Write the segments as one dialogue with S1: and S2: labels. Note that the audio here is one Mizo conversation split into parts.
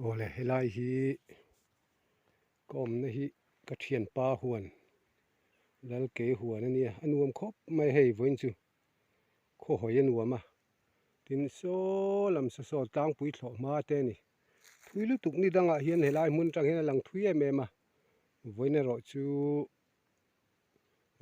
S1: Awle helai hi ka awmna hi ka thianpa huan Lalke huan a nia a nuam khawp mai hei vawiin chu khaw hawi a nuam a tin saw lam saw saw tlangpui thlawh hma te a ni thui lutuk ni dangah hian helai hmun atang hian a lang thui em em a vawiin erawh chu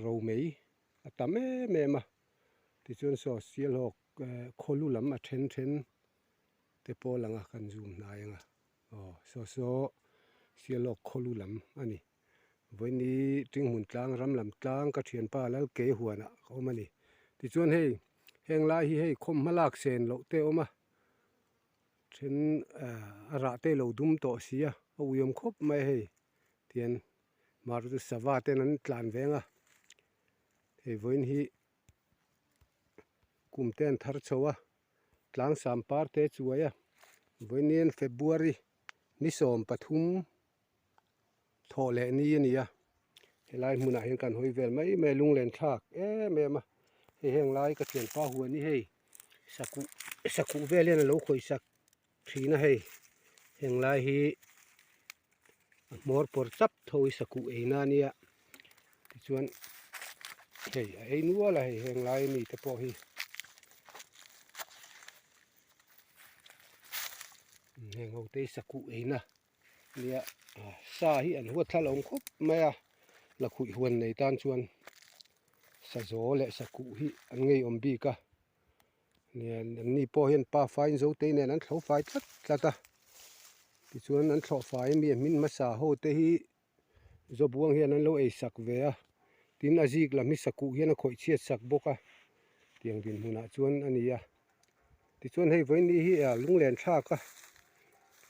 S1: romei a tam em em a tichuan saw sialhawk khawlu lam a then then te pawh lang a kan zoom hnai ang a aw saw saw sialhawk khawlu lam a ni vawiini tinghmun tlang ram lam tlang ka thianpa Lalke huanah ka awm a ni tichuan hei heng lai hi hei khawm hma lak sen loh te a awm a then a rah te lo dum tawh si a a uiawm khawp mai a hei tian mahse chu sava ten an tlan veng a hei vawiin hi kum te an thar chho a tlangsam par te chuai a vawiin February ni 13 thawh leh ni a ni a helai hmunah hian kan hawi vel mai mai a lunglen thlak em em a hei heng lai ka thianpa huan hi hei sakuh sakuh vel hian a lo khawih sak thin a hei heng lai hi a hmawr pawr chap tho hi sakuh ei na ania tichuan hei a ei nual a hei heng lai ami te pawh hi heng ho te hi sakuh ei na nia sa hi an huat thla lo awm khawp mai a lakhuih huan nei tan chuan sazaw leh sakuh hi an ngeiawm bik a. Nia an ni pawh hian pa faiin zotei nen an thlo fai tlat tlat a tichuan an thlawh fai ami a hmin hmasa ho te hi zawbuang hian an lo ei sak ve a tin a zik lam hi sakuh hian a khawih chhiat sak bawk a tiang dinhmunah chuan a ni a tichuan hei vawiin hi a lunglen thlak a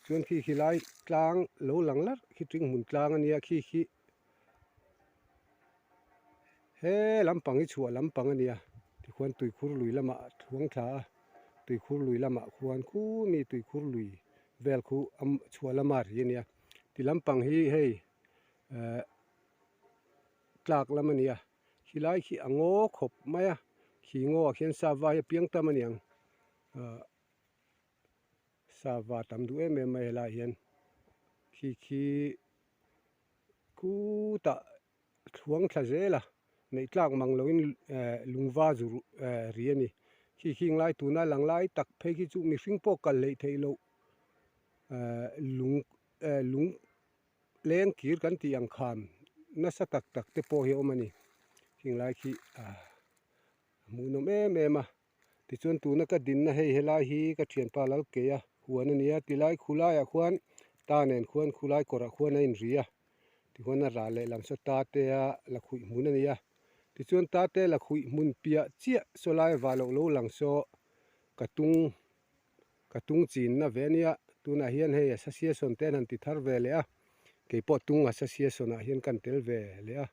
S1: chuan khi khi lai tlang lo lang larh khi tinghmun tlang a nia khi khi. He lampang hi chhuah lampang a nia tikhuan tuikhur lui lamah a thuang thla a tuikhur lui lamah khuan khumi tuikhur lui vel khu a chhuah lama ri a nia ti lampang hi hei ehh tlak lam a nia khilai khi a ngaw khawp mai a khi ngaw ah khian sava hi a piang tam a niang ahh sava tam duh em em mai helaiah hian khi khi. Khutah thluang thla zel a, neih tlak mang loin lungva zu ri a ni. Khi khing lai tuna lang lai tak phei khi chu mihring pawh kal hleih theih loh lung lung leng kir kan tih ang kham nasa tak tak te pawh hi a awm a ni. Khing lai khi a hmuhnawm em em a. Tichuan tuna ka dinna hei helai hi ka thianpa Lalkeia huan a nia tilai khulaiah khuan ta nen khuan khulai kawrah khuan a inri a tichuan a rah leh lam saw ta te a lakhuih hmun a ni a tichuan ta te lakhuih hmun piah chiah saw lai vah loh lo lang saw ka tung ka tung chinna ve a nia tunah hian hei association te an han ti thar ve leh a keipawh tung association ah hian ka tel ve leh a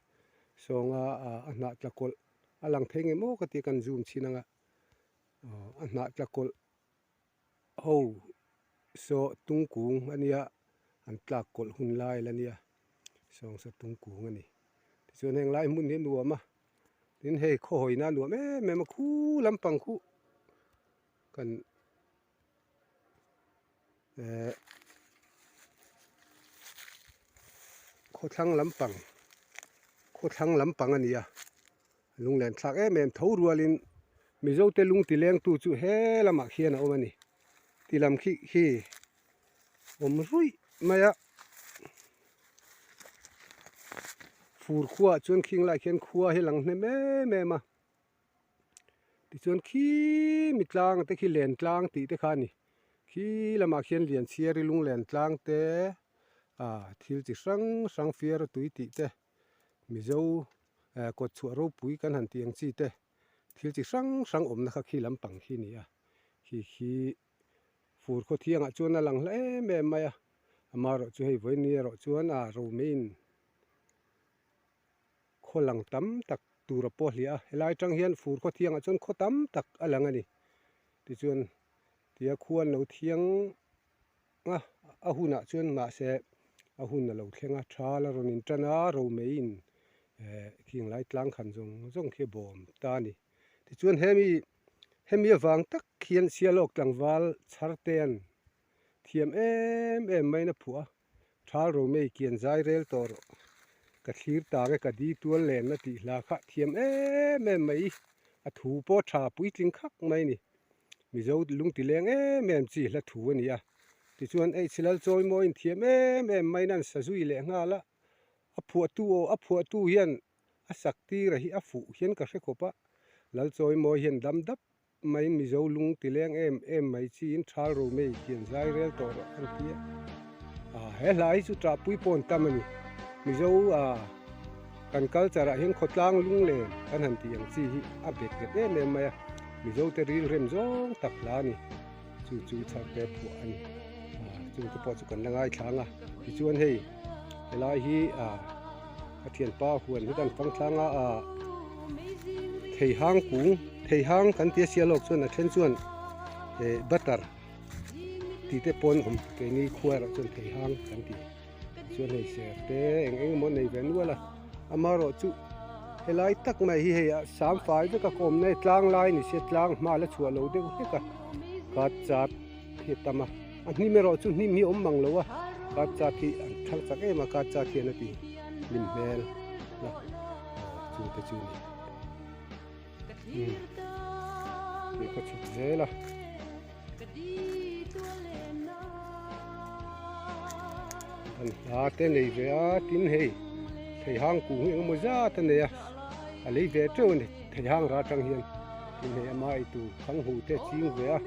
S1: sawnga a hnah tla kawlh. A lang thei nge maw ka tia kan zoom chhin anga aw a hnah tla kawlh ho saw tung kung a nia an tlak kawlh hun lai la nia sawng saw tung kung a ni tichuan heng lai hmun hi a nuam a tin hei khaw hawina a nuam em em a khu lampang khu kan eh khawthlang lampang khawthlang lampang a ni a lunglen thlak em em tho rualin mizo te lung ti leng tu chu he lamah khian a awm a ni ti lam khi khi awm ruih mai a fur khuaah chuan khing lai khian khua hi a lang hnem em em a. Tichuan khi mi tlang te khi len tlang tih te kha a ni khi lamah khian lian chhiar i lunglen tlang te ah thil chi hrang hrang fiar a tui tih te mizo eh kawt chhuah ropui kan han tih ang chi te thil chi hrang hrang awmna kha khi lampang khi a ni a khi khi fur khaw thiangah chuan a lang hla em em mai a amaherawhchu hei vawiin ni erawh chuan a romeiin. Khaw lang tam tak tur a pawh hliah a, helai atang hian fur khaw thiangah chuan khaw tam tak a lang a ni. Tichuan tia khua an lo thiang a, a hunah chuan mahse a hun a lo thleng a, thal a rawn intan a, romeiin eh khing lai tlang khan zawng zawng khi a bawm ta a ni. Tichuan hemi hemi avang tak hian Sialawk tlangval Chhartea'n. Thiam em em maiin a phuah a, Thal Romei kian zai rel tawh rawh. Ka thlir tang e ka di tual lenna tih hla kha thiam em em mai i a thu pawh tha puitling khak mai a ni. Mizo lungti leng em em chi hla thu a ni a. Tichuan H Lalchawimawiin thiam em em maiin an sa zui leh nghal a, a phuahtu aw a phuahtu hian a sak tira hi a fuh hian ka hre khawp a, Lalchawimawi hian dam dap maiin Mizo lung ti leng em em mai chiin Thal Romei hian zai rel tawh rawh an ti a. Ah, he hla hi chu ṭahpui pawn tam a ni. Mizo ah kan culture ah hian khawtlang lung len kan han tih ang chi hi a bet nghet em em mai a. Mizo te rilrem zawng tak hla a ni. Chu chu chharte phuah a ni. Ah, chung te pawh chu kan la ngaithlang a. Tichuan hei helai hi ah a thianpa huan hi kan fang thlang a ah theihang kung theihang kan tia sia lawk chuan a then chuan eh butter tih te pawn awm keini khua erawh chuan theihang kan ti chuan hei ser te eng eng emaw nei ve nual a amaherawh chu helai tak mai hi hei a sam fai vek a ka awmna hi tlang lai ni sia tlang hma la chhuah lo deuh hlek a kat chat hi a tam a a hnim erawh chu hnim hi a awm mang lo a kat chat hi an thal chak em a kat chat hian a ti hlim hmel a chu te chu ni umm tui ka chhuk zel a. An hla te nei ve a tin hei theihang kung hi engemaw zat a nei a a lei ve teuh a ni theihang rah atang hian tin hei ama eitur khang hu te a ching ve a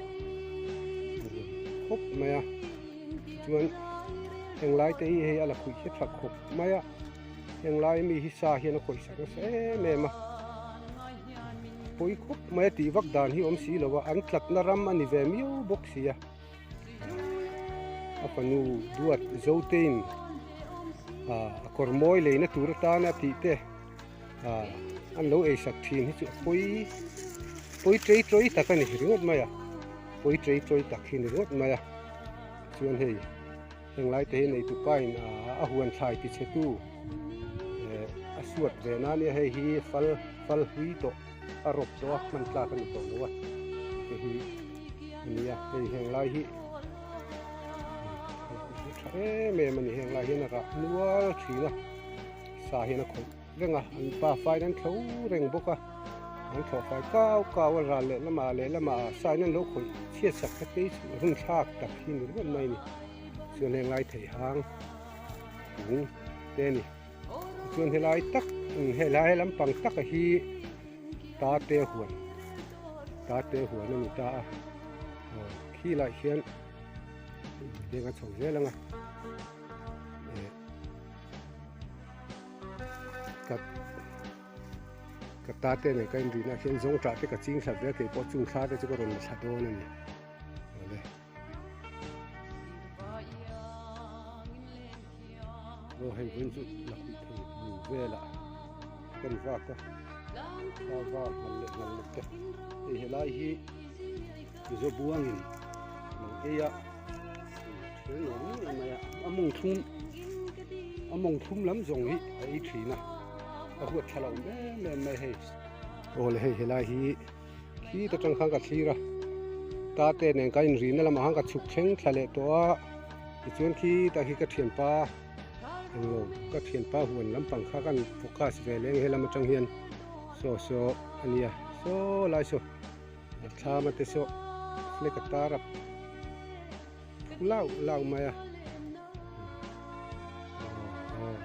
S1: khawp mai a chuan henglai te hi hei a la khuih hi a tha khawp mai a henglai mi hi sa hian a khawih sak nasa em em a pawi khawp mai a tih vak dan hi awm si lo a an tlatna ram a ni ve miau bawk si a a fanu duat Zotein ah a kawr mawi leina tur atana tih te ah an lo eisak thin hi chu a pawi pawi ṭei ṭawi tak a ni ringawt mai a pawi ṭei ṭawi tak hi a ni ringawt mai a chuan hei heng lai te hi nei tupa in ah a huan thlai ti chhe tu eh a suat ve na ania hei hi fal fal hlui tawh a rawp tawh a hman tlak a ni tawh lo a hei hi a ni a hei heng lai hi tha em em a ni heng lai hian a rah nual thin a sa hian a khawih reng a an pa faiin an thlo reng bawk a an thlawh fai kau kau a ral leh lamah leh lamah sa in an lo khawih chhiat sak kha te chu run thlak tak hi ni ringawt mai a ni chuan heng lai thei hang tung te a ni chuan helai tak helai lampang taka hi ta te huan ta te huan a ni ta a aw khi lai hian beng a chho zel ang a eh ka ka ta te nen ka inrihna ah hian zawng tah te ka ching thla ve a keipawh chung thla te chu ka rawn la thla dawn a ni awle. Aw hei vawiin chu la khuih thei lu velah kan vak a a var ngal leh ngal leh te hei helai hi mizo buangin lo ei a thil nuam ngei mai a a mawng thlum a mawng thlum lam zawng hi a ei thin a a huat thla lo em em mai hei aw le hei helai hi khi ta tang khan ka thlir a tate nen ka inrihna lamah khan ka chhuk thleng thla leh tawh a tichuan khi tah khi ka thianpa englo ka thianpa huan lampang kha kan focus ve leng he lam atang hian saw saw a nia saw lai saw a thlam a te saw flag a tar a phu lauh lauh mai a aw aw.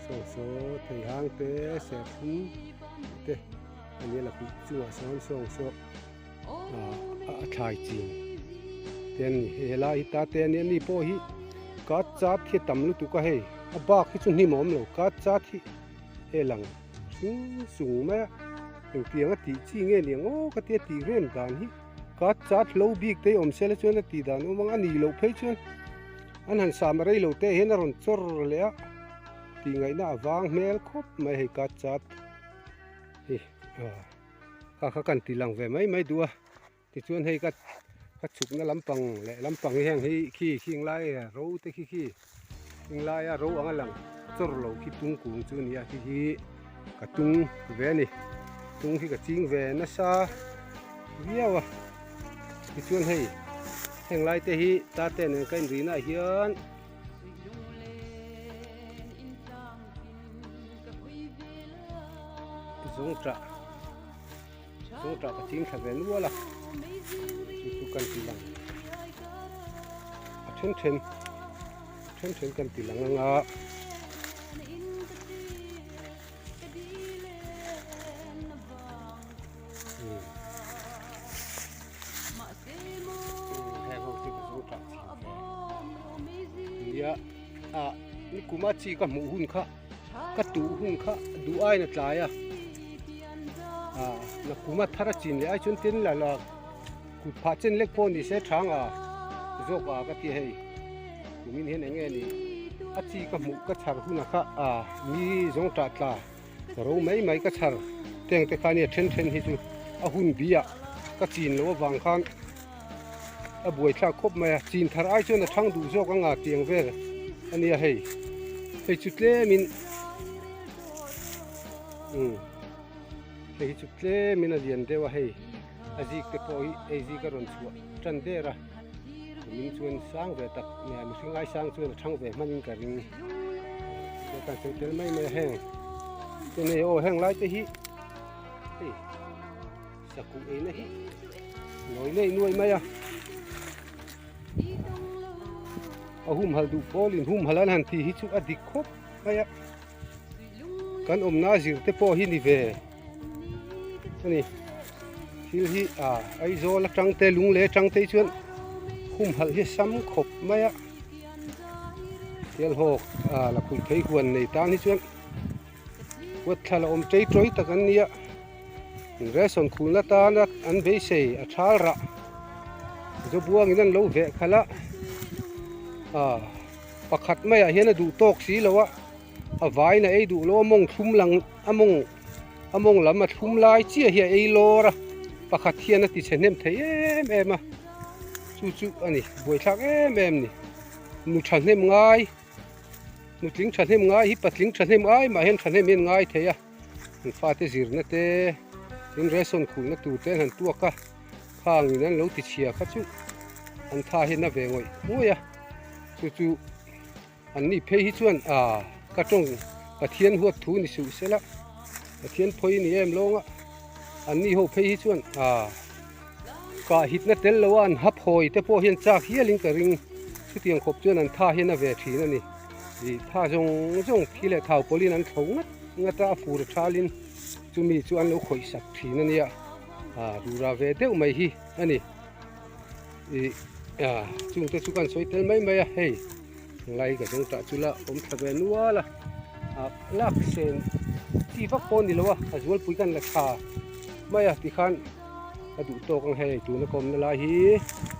S1: Saw saw thei hang te serthlum te a nia la kulh chungah sawn sawng saw ah a thlai chin te an ni hei helai hi ta te a nia ni pawh hi kat chat hi a tam lutuk a hei a bak hi chu hnim a awm lo kat chat hi hei lang hring sung mai a engtiang a tih chi nge niang aw ka tia tih rem dan hi kat chat hlo bik te hi awm se la chuan a tih dan awm ang a nih loh phei chuan. An han sam rei lo te hian a rawn chawr leh a tih ngaihna a vang hmel khawp mai hei ka chat hi kha kha kan ti lang ve mai mai duh a tichuan hei ka ka chhukna lampang leh lampang hi heng hi khi khing lai ro te khi khi khing laia ro anga lang chawr lo khi tung kung chu a ni a khi hi ka tung ve a ni tung hi ka ching ve nasa viau a. Tichuan hei heng lai te hi tate nen ka inrihna ah hian zawngṭah zawngṭah ka ching thla ve nual a chu chu kan ti lang a then then a then then kan ti lang anga. Nia ah nikuma chi ka hmuh hun kha ka tuh hun kha duh aiin a tlai a ah nakuma thar a chin leh ai chuan tin la la kut phah chen lek pawh ni se thang a zawk a ka ti hei kumin hian eng nge ni a chi ka hmuh ka chhar hunah kha ah mi zawng tah tla. Ro mai mai ka chhar teng te kha nia then then hi chu a hun bi ah ka chin loh avang khan a buai thlak khawp mai a, chin thar ai chuan a thang duh zawk anga tiang vel a nia hei, hei chu tlem in umm hei hi chu tlem in a lian deuh a hei a zik te pawh hi hei zik a rawn chhuah tan der a. Kumin chuan sang ve tak nia mihring ai sang chuan a thang ve hman in ka ring chuan kan sawi tel mai mai a heng chuan hei aw heng lai te hi hei sakuh eina hi lawi nei nuai mai a a humhalh duh pawl in humhalh an han tih hi chu a dik khawp mai a kan awmna zir te pawh hi ni ve. A ni thil hi ah Aizawl atang te Lunglei atang te hi chuan humhalh hi a sam khawp mai a Sialhawk ah lakhuih phei huan nei tan hi chuan huat thla la awm tei tawi tak an nia ration khulna tana an beisei a thal rah Zobuangin an lo veh khalh a ah pakhat maiah hian a duh tawk si lo a. A vaiin a ei duh lo a mawng thlum lang a mawng a mawng lam a thlum lai chiah hi a ei lawr a pakhat hian a ti chhe hnem thei em em a chu chu a ni buaithlak em em ni nu thahnem ngai nutling thahnem ngai hi patling thahnem ai mah hian thahnem hian ngai thei a an fate zirna te tin ration khulhna tur te an han tuak a khangin an lo ti chhia kha chu an tha hian a ve ngawih ngawih a chu chu. An ni phei hi chuan ah ka tawng Pathian huat thu ni suh sela, Pathian phawi ni em lawng a, an ni ho phei hi chuan ah kah hitna tel lo a an hap hawi te pawh hian chak hialin ka ring chutiang khawp chuan an tha hian a ve thin a ni. Ih tha zawng zawng thi leh thau pawlhin an thlo ngat ngat a, a fur a thalin chumi chu an lo khawih sak thin a nia, ah rura ve deuh mai hi a ni. Ih ah chungte chu kan sawi tel mai mai a hei lai ka zawng tah chu la awm thla ve nual a ah lak sen chi vak pawh a ni lo a a zualpui kan la tha mai a tikhan a duh tawk ang hei tuna ka awmna lai hi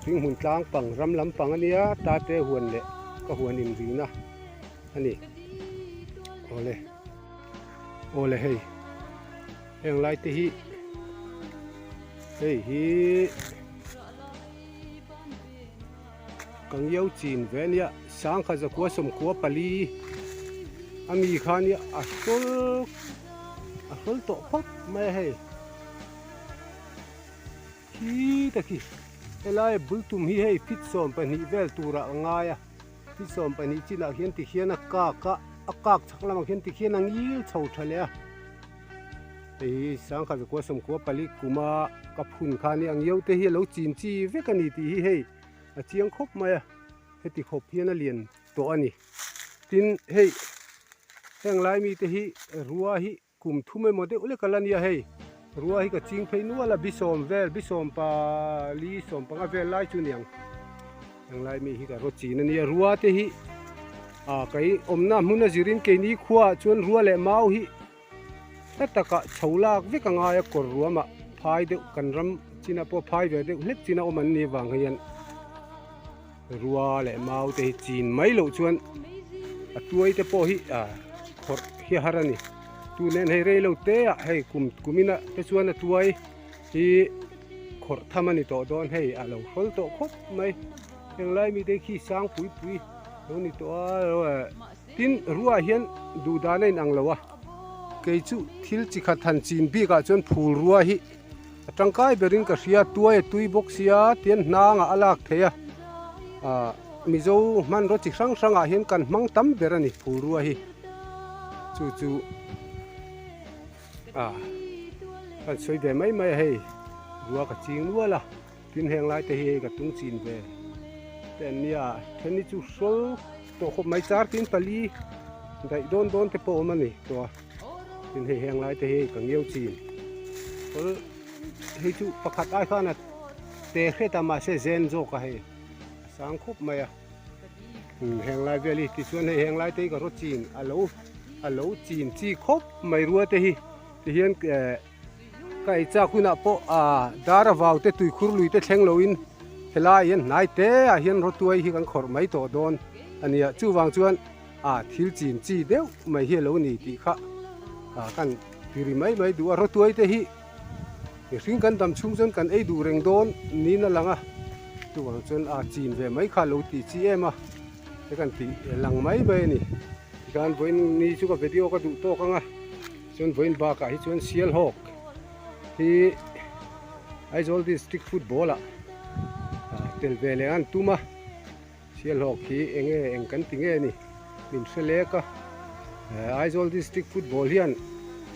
S1: thing hmun tlang pang ram lampang a nia tate huan leh ka huan inrina a ni awle awle hei heng lai te hi hei hi. Ka ngiau chin ve ania sangkhat zakua sawmkua pali a mi kha ania a hrawl a hrawl tawh khawp mai a hei khi ta khi helai bul tum hi hei fit 12 vel turah a ngai a fit 12 chinah khian tikhian a kak a a kak chhak lamah khian tikhian a ngil chho tha leh a. Hei hi sangkhat zakua sawmkua pali kuma ka phun kha ania ang iote hi a lo chin chi vek a ni tih hi hei a chiang khawp mai a heti khawp hian a lian tawh a ni tin hei heng lai mite hi rua hi kum thum emaw deuh lek a la nia hei rua hi ka ching phei nual a bisawm vel bisawm pali sawm panga vel lai chu niang heng lai mi hi ka raw chin a nia rua te hi ah kei awmna hmun a zirin keini khuaah chuan rua leh mau hi Hla takah chho lak vek a ngai a kawr ruamah phai deuh kan ram chinah pawh phai ve deuh hlek chin a awm an nih avang hian rua leh mau te hi chin mai loh chuan a tuai te pawh hi ah khawrh hi a har a ni tu nen hei rei lo te ah hei kum kumin ah te chuan a tuai hi khawrh tham a ni tawh dawn hei a lo hrawl tawh khawp mai henglai mite khi sang pui pui lo ni tawh a. Tin, ruah hian duh dan a inang lo a, kei chu thil chi khat han chin bik ah chuan phul rua hi A tangkai berin ka hria, tuai a tui bawk sia tian hnangah a lak theih a, ah Mizo hmanraw chi hrang hrangah hian kan hmang tam ber a ni phulrua hi. Chu chu ah kan sawi ve mai mai a hei, rua ka ching nual a, tin heng lai te hi hei ka tung chin ve te an nia, then hi chu hrawl tawh khawp mai char tin pali daih dawn dawn te pawh a awm a ni tawh a. Tin hei heng lai te hi ka ngeu chin awl hei chu pakhat ai khan a te hret a mahse zen zawk a hei a sang khawp mai a heng lai vel hi tichuan hei heng lai te hi ka rawt chin a lo a lo chin chi khawp mai rua te hi tihian eh Ka ei chak hunah pawh ah dar a vau te tuikhur lui te thleng loin helai hian hnai te ah hian rawtuai hi kan khawrh mai tawh dawn a nia. Chuvang chuan ah thil chin chi deuh mai hi a lo ni tih kha ah kan ti ri mai mai duh a. Rawtuai te hi mihring kan dam chhung chuan kan ei duh reng dawn niin a lang a, chuvang chuan ah chin ve mai kha a lo tih chi em a, he kan tih lang mai mai a ni. Tikhan vawiin ni chu ka video ka duh tawk ang a. Chuan vawiin bakah hi chuan Sialhawk hi Aizawl District Football ah tel ve leh an tum a, Sialhawk hi eng nge eng kan ti nge ni min hre lek a, Aizawl District Football hian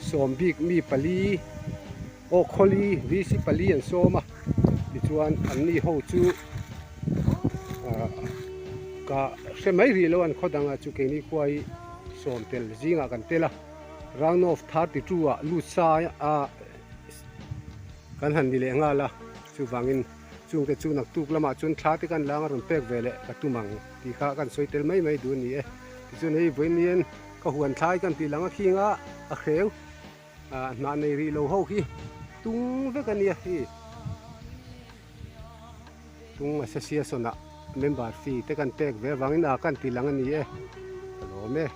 S1: sawm bik mi pali aw khawli VC pali an sawm a, tichuan an ni ho chu ka hre mai rih lo an khaw dangah chu keini khua hi sawm tel zingah kan tel a. Round of 32 ah lut sa a kan han ni leh nghal a, chuvangin chungte chu naktuk lamah chuan thla te kan lang a rawn pek ve leh ka tum ang tih kha kan sawi tel mai mai duh a ni e. Tichuan hei vawiin hian ka huan thlai kan tih lang a khing a, a hreu hnah nei rih lo ho khi tung vek a nia hei. Tung Association ah member fee te kan pek ve avangin a kan ti lang a ni e, ka lawm e.